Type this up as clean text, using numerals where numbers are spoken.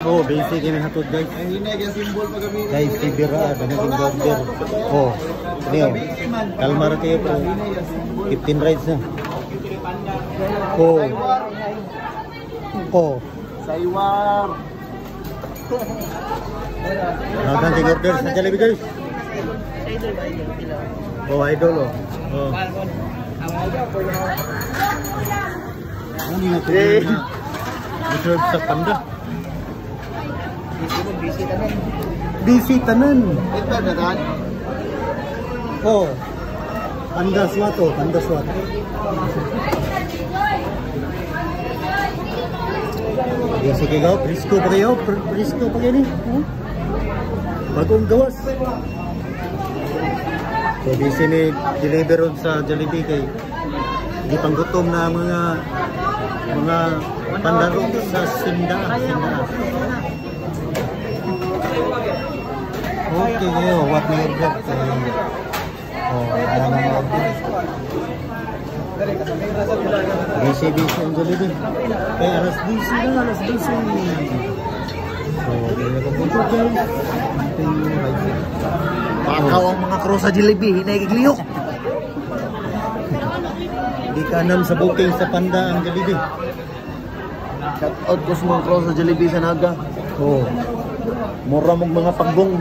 Oh, basic kami hatod, guys. Ang hinay kaya symbol pag kami. Guys, si Bira, naging order. Oh, niyo. Kalma ra kayo pero 15 rides na. Oh. Oh. Saywar. Hanggang king order sa Jollibee, guys. Oh, idol oh. Oh. Ano nga ito na reserve sa Panda? Busy tanan. Busy tanan. Ito na tan. Oh. Panda swat oh, Panda swat. Busy kayo, presko pa kayo, presko pa kayo ni. Oh. Bagong gawas. So busy ni deliver on sa Jollibee kay di panggutom na mga pandaro sa Sinda. Sinda. Okay kayo, what may order? Oh, ano na mga order? Busy busy ang Jollibee. Kaya alas 12 na, alas 12. So, okay na po guys. Pakaw ang mga crew sa Jollibee, hinay giglihok. Di ka anam sa booking sa Panda ang Jollibee. Shout out ko sa mga crew sa Jollibee sa Naga. Oh. Mura mong mga panggong.